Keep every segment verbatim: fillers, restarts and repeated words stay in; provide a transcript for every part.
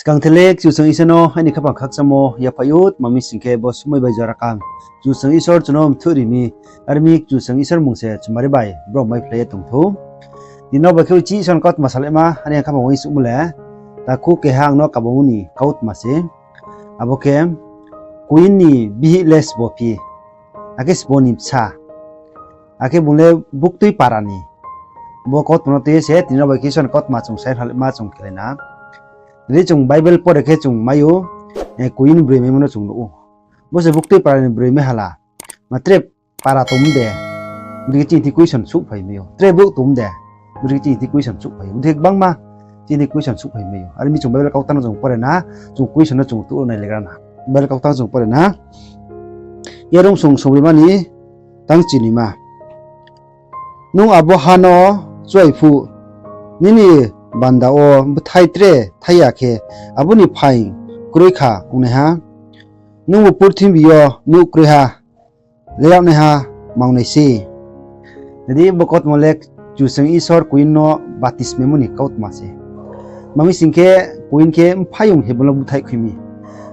Kangthe le Kchusoyang Isor no aini khaphang khakchangmo yaphaih ou, tma mi sing khe bo somoi bai jora kang Kchusoyang Isor chung no mthoh ri mi, are mi Kchusoyang Isor mmung se chumari bai brom maiphlai ye tong thou. Tini no bai khe uchih Isor ni kautma salaima, are ang khaphang uaingsouhmo le, takhu keha ang no kabamo ni kautma se. Abo khe, Koyin ni bihih le sbo phi, akhe sbo ni bsa, akhe bung le buktui para ni. Bo kautma no tui ye se tini no bai khe Isor ni kautma chung sai halaima chung khelai na. Nai di, chung Bible pore khe chung mai ou, Koyin broi maimo no chung nuh ou. Bo se buktui para ni broi mai hala. Ma tre para tong de, bodei khe chini thing question souhphai mai ou. Tre brouh tong de, bodei khe chini thing question souhphai ou. Bodei khe gbangma chini thing question souhphai mai ou. Are mi chung Bible kautang no chung pore na, chung question no chung tuh nai legra na. Bible kautang chung pore na. Yarung song songbroima ni tang chinima. Nung abo ha no chuai phuh, nini banda wo bthai tre thai ya khe, abo ni phaing kroi kha ongnaiha. Nungbu purthimbi yo nouh kroiha, le yagnaiha ma ong nai se. Nai di, bo kautma le Kchusoyang Isor Koyin no baptismaimo ni kautma se. Tma mi sing khe, Koyin khe mphaiyong hebon no búthaih khui mi.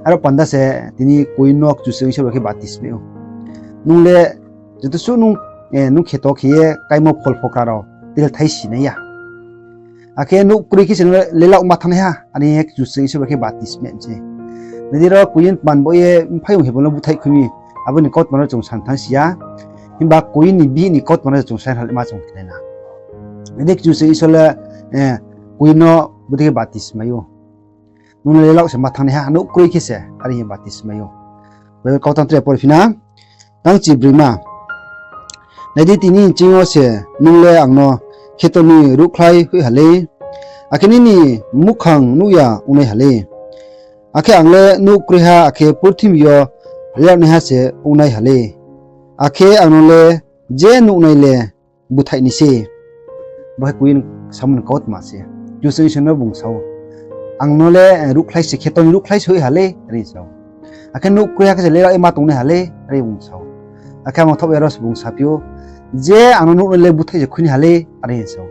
Aro panda se tini Koyin no Kchusoyang Isor bai khe baptismai ou. Nung le joto suh nung, nung kheto khe ye kaimo phol phokra rao tile thai si nai ya. Akhe nouh kroi khe se nung le lelak ma thanngnaiha, are ye Kchusoyang Isor bai khe baptismai se. Nai di, ro Koyin tma ni baoh ye mphaiyong hebon no búthaih khui mi, abo ni kautma no chung san thanng si ya. Himba Koyin ni bihih ni kautma no chung sai halaima chung khelai na. Nai di, Kchusoyang Isor le Koyin no bodei khe baptismai ou. Nung le lelak se ma thanngnaiha, nouh kroi khe se, are ye baptismai ou. Bible kautang tre pore phi na. Tang chibroima. Nai di, tini nching yo se nung le ang no kheto ni ruhkhlai hoih ha lei, akhe nini muhkhang nuh ya ongnai ha lei. Akhe ang le nouh kroiha akhe purthimbi yo le yagnaiha se ongnai ha lei. Akhe ang no le je nuhnai le búthaih ni se. Bo khe Koyin samung ni kautma se. Kchusoyang Isor no bung sa ou, ang no le ruhkhlai se, kheto ni ruhkhlai se hoih ha lei, are sa ou. Akhe nouh kroiha khe se lelak ye ma tongnai ha lei, are bung sa ou. Akhe amo thoh ya ro se bung saphi ou, je ang no nuhnai le búthaih se khui ni ha lei, are sa ou.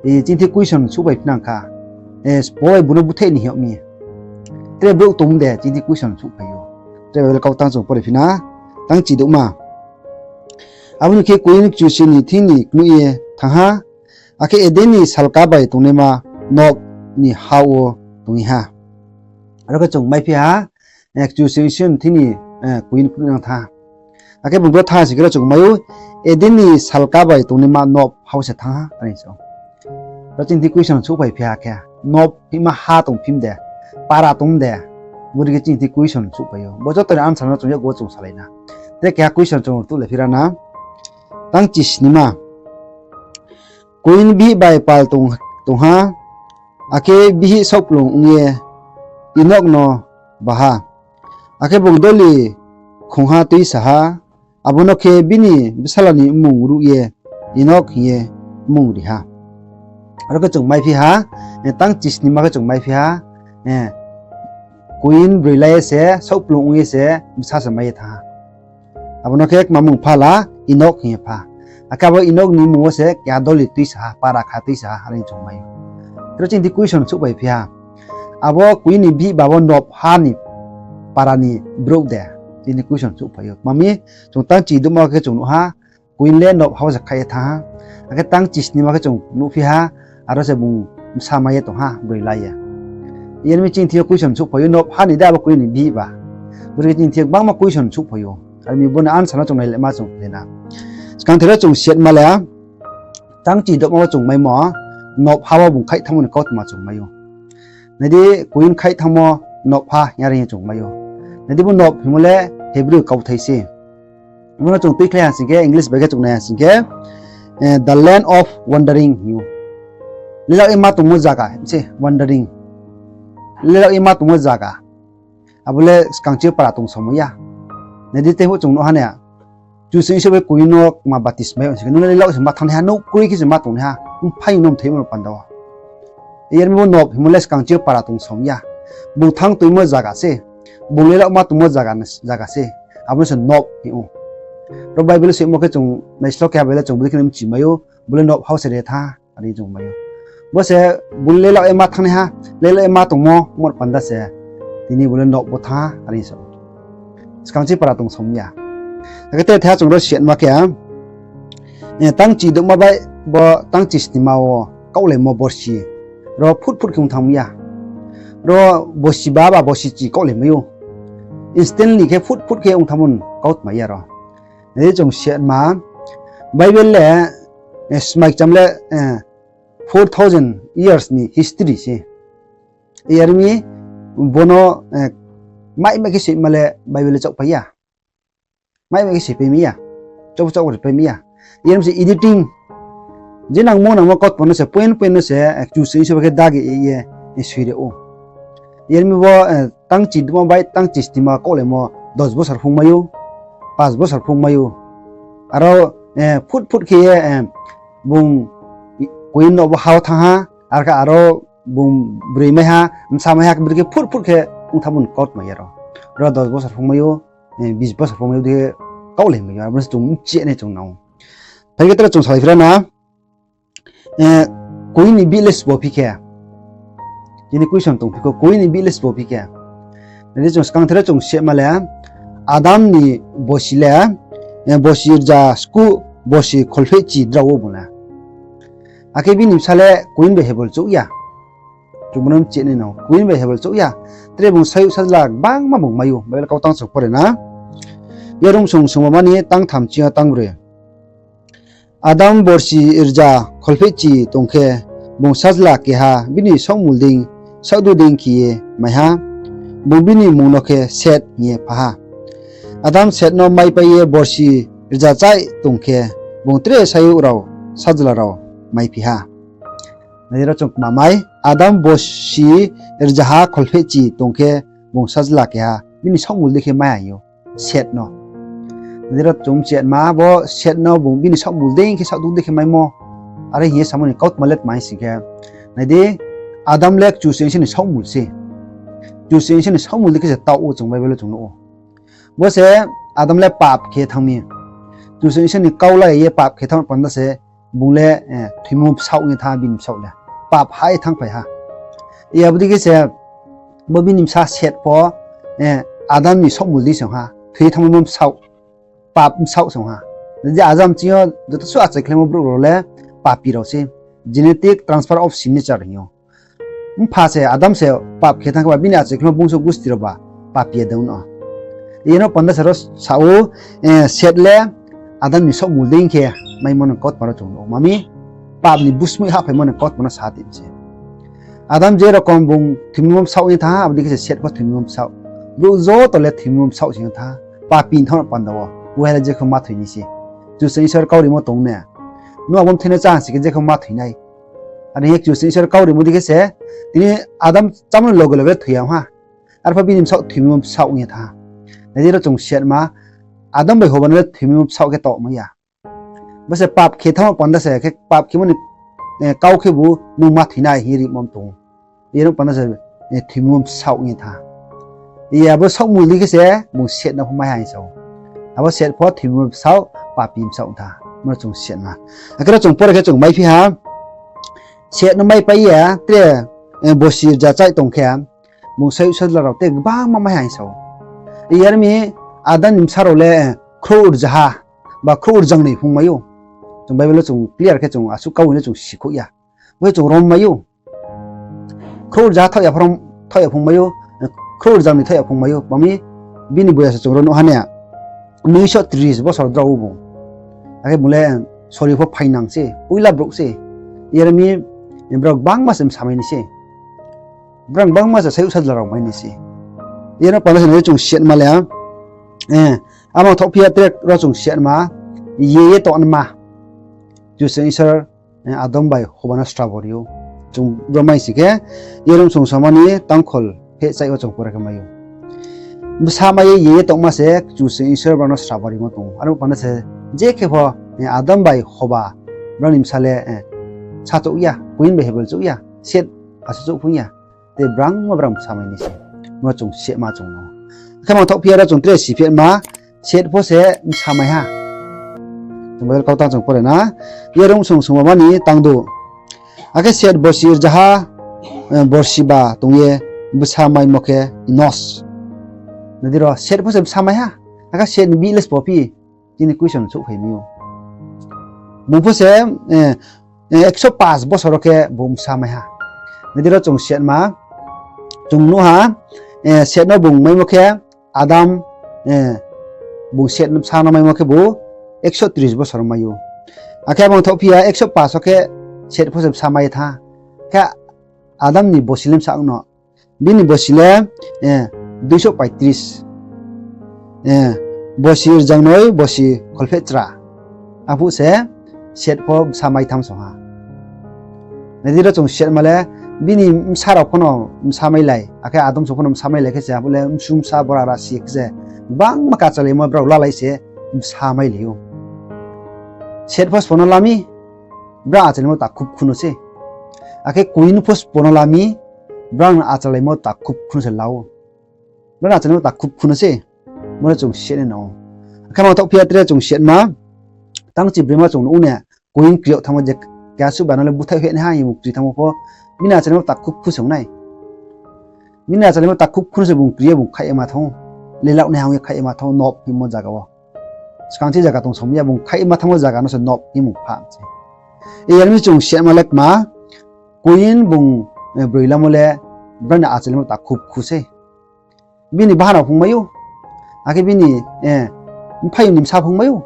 Chini thing question souhphai phi nang kha. Sbo bai bung no búthaih ni hing yag mi. Tre brouh tong de, chini thing question souhphai ou. Tre Bible kautang chung pore phi na. Tang chidouhma. Abo ni khe Koyin Kchusoyang ni thing ni knoih ye thanng ha, akhe Eden ni salka bai tongnaima Nob ni ha wo tongye ha. Aro khe chung maiphi ha, Kchusoyang Isor ni thing ni Koyin knoih nang thanng ha. Akhe bung bro thanng ha sing khe ro chung mai ou, Eden ni salka bai tongnaima Nob ha wo se thanng ha, are sa ou. Ro chini thing question souhphai phi ha khe, Nob hingma ha tong phim de, para tong de, bodei khe chini thing question souhphai ou. Bo joto ni answer no chung yakgu wo chung salai na. Tre keha question chung tuh le phi ra na. Tang chisnima. Koyin bihih bai pal tong, tong ha, akhe bihih saohkplung ong ye Enok no ba ha. Akhe bung doli khongha tuisa ha, abo no khe bini bsala ni mmung ruh ye Enok hing ye mmung ri ha. Aro khe chung maiphi ha, tang chisnima khe chung maiphi ha, Koyin broi lai ye se, saohkplung ong ye se, bsa se mai ye thanng ha. Abo no khe kma mmung pha la, Enok hing ye pha. Akhe abo Enok ni mmung wo se keha doli tuisa ha, para kha tuisa ha, are chung mai ou. Tre chini thing question souhphai phi ha. Abo Koyin ni bihih ba bo Nob ha ni para ni brouh de? Chini question souhphai ou. Tma mi, chung tang chidouhma khe chung nuh ha, Koyin le Nob ha wo se khaih ye thanng ha. Akhe tang chisnima khe chung nuhphi ha, aro se bung bsa mai ye tong ha, broi lai ye. Yar mi chini thing yo question souhphai ou, Nob ha ni de abo Koyin ni bihih ba? Bodei khe chini thing yo gbangma question souhphai ou. Are mi bo ni answer no chung nai le ma chung le na. Skang the ro chung siatma le, tang chidouhma wo chung maimo, Nob ha wo bung khaih thanngmo ni kautma chung mai ou. Nai di, Koyin khaih thanngmo Nob ha hing ye are hing ye chung mai ou. Nai di, bo Nob hingmo le Hebrew kauthai se. Bo no chung tuikhlai ha sing khe, English bai khe chung nai ha sing khe, the land of wandering hing ou. Lelak ye ma tongmo zaga se wandering. Lelak ye ma tongmo zaga. Abo le skang chini para tong samung ya. Nai di, tei pho chung nuh ha na. Kchusoyang Isor bai Koyin no kma baptismai ong sing khe, nung le lelak se ma thanngnaiha, nouh kroi khe se ma tongnaiha, mphaiyong no mthaimo no panda wo. Yar mi bo Nob hingmo le skang chini para tong samung ya. Bung thanng toimo zaga se. Bung lelak ma tongmo zaga se. Abo no se Nob hing ou. Ro Bible soimo khe chung naislo khe, abo le chung bodei khe mchimai ou, bo le Nob ha wo se re thanng ha, are chung mai ou. Bo se bung le lelao ye ma thanngnaiha, lelao ye ma tongmo, mo panda se tini bung le nougbo thanng ha, are sa ou. Skang chi para tong song ya. Akhe tre thaiha chung ro siatma khe, tangchi douhma bai bo tangchi snima wo kaohlaimo borsi ro phut phut khe ong thanng ya. Ro bosi ba ba bosi chi kaohlaimai ou. Instantly khe phut phut khe ong thanngmo kautma ya ro. Nai di chung siatma, Bible le, smai kcham le, four thousand years ni history se. Yar mi bono, maimai khe soima le Bible le chaohpai ya. Maimai khe soipai mi ya. Chaoh chaoh ripai mi ya. Yar mi se editing. Je nangmo nangmo kautma no se point point no se, Kchusoyang Isor khe dagi ye, ye soi ri ou. Yar mi bo, tangchi douhma bai tangchi snima kaohlaimo dos bosor phung mai ou, pas bosor phung mai ou. Aro, phut phut khe ye, bung Koyin no bo ha wo thanng ha, arkhe aro bung broi mai ha, bsa mai ha, bodei khe phut phut khe ong thanngmo ni kautma ya ro. Ro dos bosor phung mai ou, bis bosor phung mai ou, bodei khe kaohlai mai ou, abo no se chung mchih nai chung nang ou. Phai khe tre chung salai phira na, Koyin ni bihih le sbo phi khe. Chini question tong phi kho, Koyin ni bihih le sbo phi khe. Nai di chung skang thero chung siatma le, Adam ni bosi le, bosi rza skuh, bosi kholphehchi drao wo bung le. Akhe bini bsa le Koyin bai Hebol chouh ya. Chung bo no mchih nai no, Koyin bai Hebol chouh ya. Tre bung sayouh sajla gbangma bung mai ou, Bible kautang chung pore na. Yarum song songmoma ni tang tham ching yo tang broi. Adam borsi rza kholphehchi tong khe, bung sajla keha bini saohmul dei, saohdu dei khe ye mai ha. Bung bini mmung no khe Set hing ye pha ha. Adam Set no maipai ye borsi rza chaih tong khe, bung tre sayouh rao, sajla rao maiphi ha. Nai di ro chung kma mai, Adam borsi rzaha kholphehchi tong khe, bung sajla keha bini saohmul dei khe mai ha hing ou, Set no. Nai di ro chung mchiatma bo Set no bung bini saohmul dei khe saohdu dei khe maimo. Are hing ye samo ni kautma le tma hing sing khe, nai di, Adam le Kchusoyang Isor ni saohmul se. Kchusoyang Isor ni saohmul dei khe se taoh ou chung Bible le chung nuh ou. Bo se Adam le pap khe thanng mi. Kchusoyang Isor ni kau la ye pap khe thanng panda se bung le, thoimo bsaoh ong ye thanng ha bini bsaoh le. Pap ha ye thanngphai ha. Abo dei khe se bo bini bsa Set pho, Adam ni saohmul dei se ong ha. Thoi ye thanngmo bsaoh. Pap bsaoh se ong ha. Je Adam ching yo joto suh achaikhlaimo brouh rao le papi rao se. Genetic transfer of signature hing ou. Mpha se Adam se pap khe thanng khe ba bini achaikhlaimo bungso gusti rao ba papi ya de ong no. Yeno panda se ro sa ou, Set le Adam ni saohmul dei khe maimo ni kautma ro chung nuh ou. Mami, pap ni busmoih hahphaimo ni kautma no sa ti se. Adam je rokom bung thoimo bsaoh ong ye thanng ha, abo dei khe se Set pho thoimo bsaoh. Brouh joto le thoimo bsaoh se ong thanng ha. Papi thanng panda wo, uaha le jekho ma thoi nai se. Kchusoyang Isor kau rimo tong ne. Noah bo mthoi no chá si khe jekho ma thoi nai. Are hing ye Kchusoyang Isor kau rimo dei khe se, tini Adam chámo ni loge loge thoi ya ong ha. Arpho bini bsaoh thoimo bsaoh ong ye thanng ha. Nai di ro chung siatma, Adam bai Hoba no le thoimo bsaoh khe taoh mai ya. Bo se pap khe thanngmo panda se, khe pap khemo ni kau khebu nung ma thoi nai hing ye rimo tong ou. Yeno panda se, thoimo bsaoh ong ye thanng ha. Abo saohmul dei khe se bung Set no pho mai ha hing sa ou. Abo Set pho thoimo bsaoh, papi bsaoh ong thanng ha. Mo chung siatma. Akhe ro chung pore khe chung maiphi ha. Set no maipai ye tre, borsi rza chaih tong khe, bung sayouh sajla rao te gbangma mai ha hing sa ou. Yar mi Adam ni bsa rao le, khrouh rzaha ba khrouh rzangnoi phung mai ou. Chung Bible wo chung clear khe chung asuh kau hing le chung sikhouh ya. Bo chung rom mai ou. Khrouh rzaha thaoh ya phung mai ou, khrouh rzangnoi thaoh ya phung mai ou. Mami, bini boyas se chung ro nuh ha ne, noisho tris bosor drao ou bung. Akhe bung le sori pho phainang se, poila brouh se. Yar mi, brao gbangma se bsa mai nai se. Brao gbangma se sayouh sajla rao mai nai se. Yeno panda se nai chung siatma le, amo thohphi ya tre ro chung siatma, ye ye tongma. Kchusoyang Isor, Adam bai Hoba no srabo ri ou. Chung ro mai si khe, Yarum song songmoma ni tangkhol phehchaih wo chung pore khe mai ou. Bsa mai ye ye ye tongma se Kchusoyang Isor brao no srabo rimo tong ou. Aro panda se je khe pho, Adam bai Hoba brao ni bsa le, sachouh ya, Koyin bai Hebol chouh ya, Set asuh chouh phung ya. Te brangma brang bsa mai nai se. Mo chung siatma chung no. Khe mang thohphi ya ro chung tre siphi ma, Set pho se bsa mai ha. Chung Bible kautang chung pore na. Yarum song songmoma ni tangdu. Akhe Seth borsi rzaha, eh, borsi ba tong ye bsa maimo khe Enos. Nai di ro, Seth pho se bsa mai ha. Akhe Seth ni bihih le sbo phi? Chini question souhphai mi ou. Bung pho se, eh, eh, ekso pas bosor wo khe bung bsa mai ha. Nai di ro chung Seth ma, chung nuh ha, eh, Seth no bung maimo khe Adam, eh, bung Seth no bsa no maimo khe bo ekso tris bosor mai ou. Akhe abo ong thaoh phi ya, ekso pas wo khe Seth pho se bsa mai ye thanng ha. Khe Adam ni borsi le bsa ong no. Bini borsi le, eh, দুইশো পঁয়ত্রিশ. Eh, borsi rzaha noi, borsi kholphehchra. Arphuh se Seth pho bsa mai tham song ha. Nai di ro chung Seth ma le, bini bsa rao pho no bsa mailai, akhe Adam song pho no bsa mailai khe se, abo le bsung bsa bora rasi khe se, gbangma khe achalaimo brao lalai se bsa mailai ou. Seth pho sbo no la mi, brao achalaimo takhuk khu no se. Akhe Koyin pho sbo no la mi, brao achalaimo takhuk khu no se la ou. Brao achalaimo takhuk khu no se. Bo le chung Seth nai nang ou. Akhe ma thaoh phi ya tre chung Seth ma, tang chi broima chung nuh ou ne, Koyin kri yag thanngmo je keha suh ba no le búthaih hoih nai ha hing bung kri thanngmo pho, bini achalaimo takhuk khu se ong nai. Bini achalaimo takhuk khu no se bung kri ye bung khaih ye ma thanng ou. Lelak nai ha ong ye khaih ye ma thanng ou, Nob hingmo zaga wo. Skang chi zaga tong song ya, bung khaih ye ma thanngmo zaga no se Nob hing bung pha se. Yar mi chung Seth ma le kma, Koyin bung, eh, broi lamo le, brao ni achalaimo takhuk khu se. Bini bahanao phung mai ou. Akhe bini, eh, mphaiyong ni bsa phung mai ou.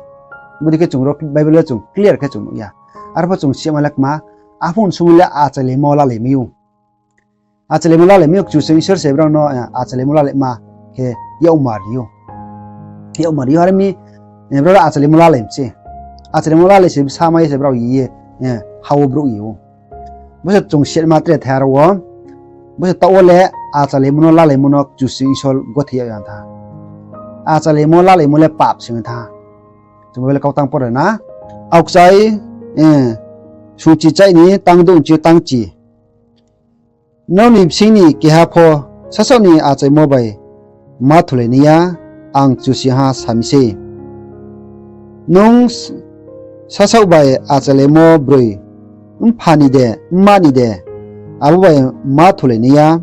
Bodei khe chung ro Bible le chung clear khe chung nuh ya. Arpho chung Seth ma le kma, arphuh ni somoi le achalaimo lalai mai ou. Achalaimo lalai mai ou, Kchusoyang Isor se brao no, eh, achalaimo lalaima khe yakmar ri ou. Yakmar ri ou, are mi, eh, brao achalaimo lalai mi se. Achalaimo lalai se bsa mai se brao ye, eh, ha wo brouh ye ou. Bo se chung Seth ma tre thai aro wo. Bo se taoh wo le achalaimo no lalaimo no Kchusoyang Isor gothe yag ya tha. Achalaimo lalaimo le pap se ong tha. Chung bo le kautang pore na. Aokchai, eh, sungchi chai ni tang douh chi tang chi. Nrao ni bsing ni keha pho sasaoh ni achaimo bai ma thulai nai ya, ang Kchusoyang ha sa mi sei. Nung s-, sasaoh bai achalaimo broi, mpha ni de, mma ni de, abo bai ma thulai nai ya.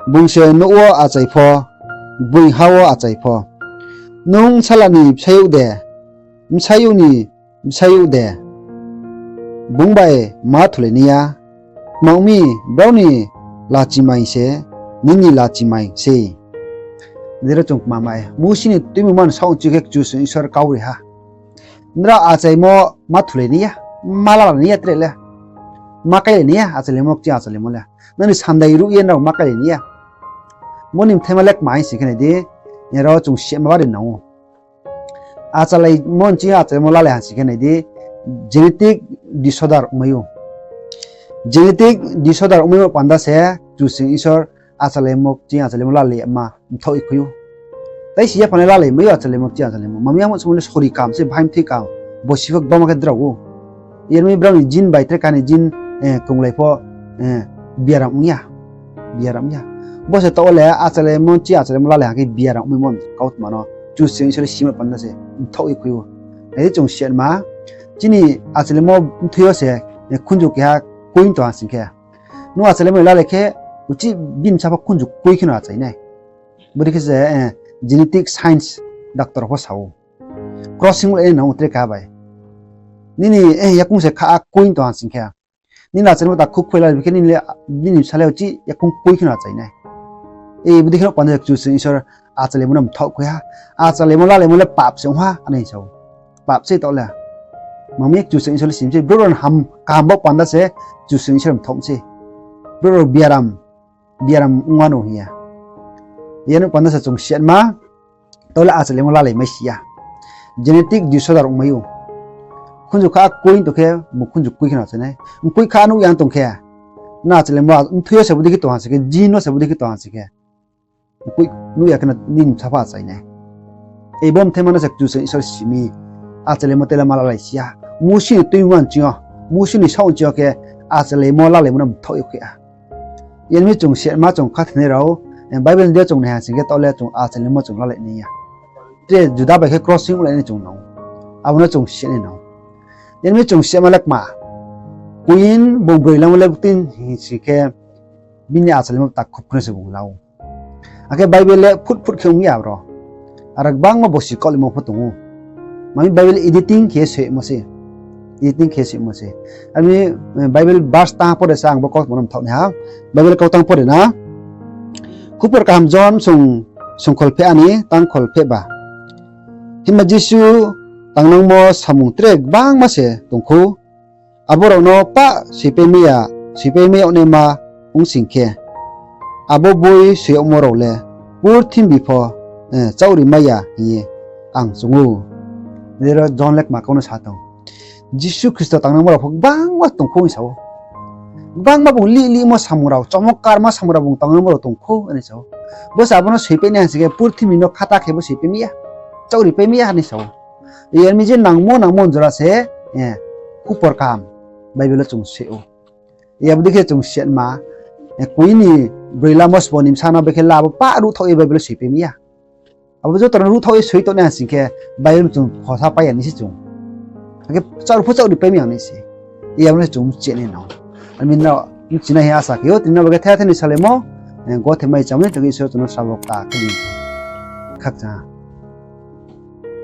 Bung se nouh wo achai pho, gboing ha wo achai pho. Nung bsala ni bsayouh de, bsayouh ni bsayouh de, bung bai ma thulai nai ya. Tma ong mi, brao ni lachimaing se nini lachimaing sei. Jero chung kma mai, Musi ni tuimungma ni saoh chi khe Kchusoyang Isor kau ri ha. Nrao achaimo ma thulai nai ya, ma lalai nai ya tre le. Ma kailai nai ya, achalaimo kching achalaimo le. Nrao ni sandai ruh ye nrao ma kailai nai ya. Bo ni bthaima le kma hing sing khe nai di, aro chung sema bari nang ou. Achalaimo ni ching achalaimo lalai ha sing khe nai di, genetic disorder ongmai ou. Genetic disorder ongmaimo panda se Kchusoyang Isor achalaimo kching achalaimo lalai ma mthaoh ye khui ou. Tai si yapha nai lalai mai ou achalaimo kching achalaimo. Mami amo somoi le sori kam se, bahai mthoi kam, bosi pho gbangma khe drao ou. Yar mi brao ni gene bai tre kani gene, eh, krunglai pho, eh, biaram ong ya. Biaram ong ya. Bo se taoh wo le achalaimo chi achalaimo lalai ha khe biaram ongmaimo kautma no Kchusoyang Isor le sima panda se mthaoh ye khui ou. Nai di chung sema, chini achalaimo mthoi yo se, eh, khunju keha koing tong ha sing khe. Nung achalaimo lalai khe, uchih bini bsa pho khunju koi khe no achai nai. Bodei khe se, eh, genetic science doctor pho sa ou. Crossing le nang ou tre keha bai. Nini, eh, yakoung se kha a koing tong ha sing khe. Nini achalaimo takhuk khui lalai khe nini le, nini bsa le uchih yakoung koi khe no achai nai. Eh, bodei khe no panda se Kchusoyang Isor achalaimo no mthaoh khui ha. Achalaimo lalaimo le pap se ong ha, ani sa ou. Pap se taoh le. Mami Kchusoyang Isor le sim se, brouh rao ni ham, kaham bo panda se Kchusoyang Isor mthaoh se. Brouh rao biaram, biaram ong ano hing ya. Yar ni panda se chung sema, taoh le achalaimo lalai mai si ya. Genetic disorder ongmai ou. Khunju kha a koing tong khe, bung khunju koi khe no achai nai. Koi kha nuh ya tong khe, na achalaimo mthoi yo se bodei khe tong ha sing khe, gene no se bodei khe tong ha sing khe. Koi nuh ya khe no nini bsa pho achai nai. Ei bo bthaima no se Kchusoyang Isor simi, achalaimo tele ma lalai si ya. Musi ni tuimungma ni ching yo, Musi ni saoh ni ching yo khe achalaimo lalaimo no mthaoh ye khui ha. Yar mi chung sema chung khathoinai rao, eh, Bible ni deing yo chung nai ha sing khe taoh le chung achalaimo chung lalai nai ya. Tre juda bai khe crossing onglai nai chung nang ou. Abo no chung sinai nang ou. Yar mi chung sema le kma. Koyin bung broi lamo le buktin hing sing khe, bini achalaimo takhu phre se bung la ou. Akhe Bible le phut phut khe ong ya aro. Aro gbangma bosi kaulimo pho tong ou. Mami Bible editing khe soimo se. Editing khe soimo se. Ami, eh, Bible verse tang pore sa ang bo kautma no mthaoh nai ha. Bible kau tang pore na. Khupor kaham John sung, sungkhol pheh ani tangkhol pheh ba. Himba Jisu tangnangmo samung tre gbangma se tongkhou. Abo rao no pah soipaimai ya, soipaimai yag naima ong sing khe, abo boi soi yagmo rao le purthimbi pho, eh, chaohri mai ya hing ye ang choung ou. Jero John le kma kau no sa tong. Jisu Khristo tangnangmo rao pho gbangma tongkhou hing sa ou. Gbangma bung lih lihmo samung rao, chomokarma samung rao bung tangnangmo rao tongkhou hing sa ou. Bo se abo no soipai nai hing sing khe purthimbi no khata khe bo soipaimai ya. Chaohri paimai ya hing sa ou. Yar mi je nangmo nangmo jora se, eh, khupor kaham Bible wo chung se ou. Abo dei khe chung se ma, eh, koi ni broi lamo sbo ni bsa no bekhe la abo pah ruhthaoh ye Bible wo soipaimai ya. Abo joto no ruhthaoh ye soi tongnai hing sing khe Bible chung khosa pai ya ni se chung. Akhe chaohri pho chaohri paimai ya ni se. Abo no chung mchi nai nang. Ami no mchi nai hing asa khe ou, tini no bo khe thai thai ni salaimo, eh, gothe mai cham ni tong khe Isor chung no srabo kta khe ni. Khakchang.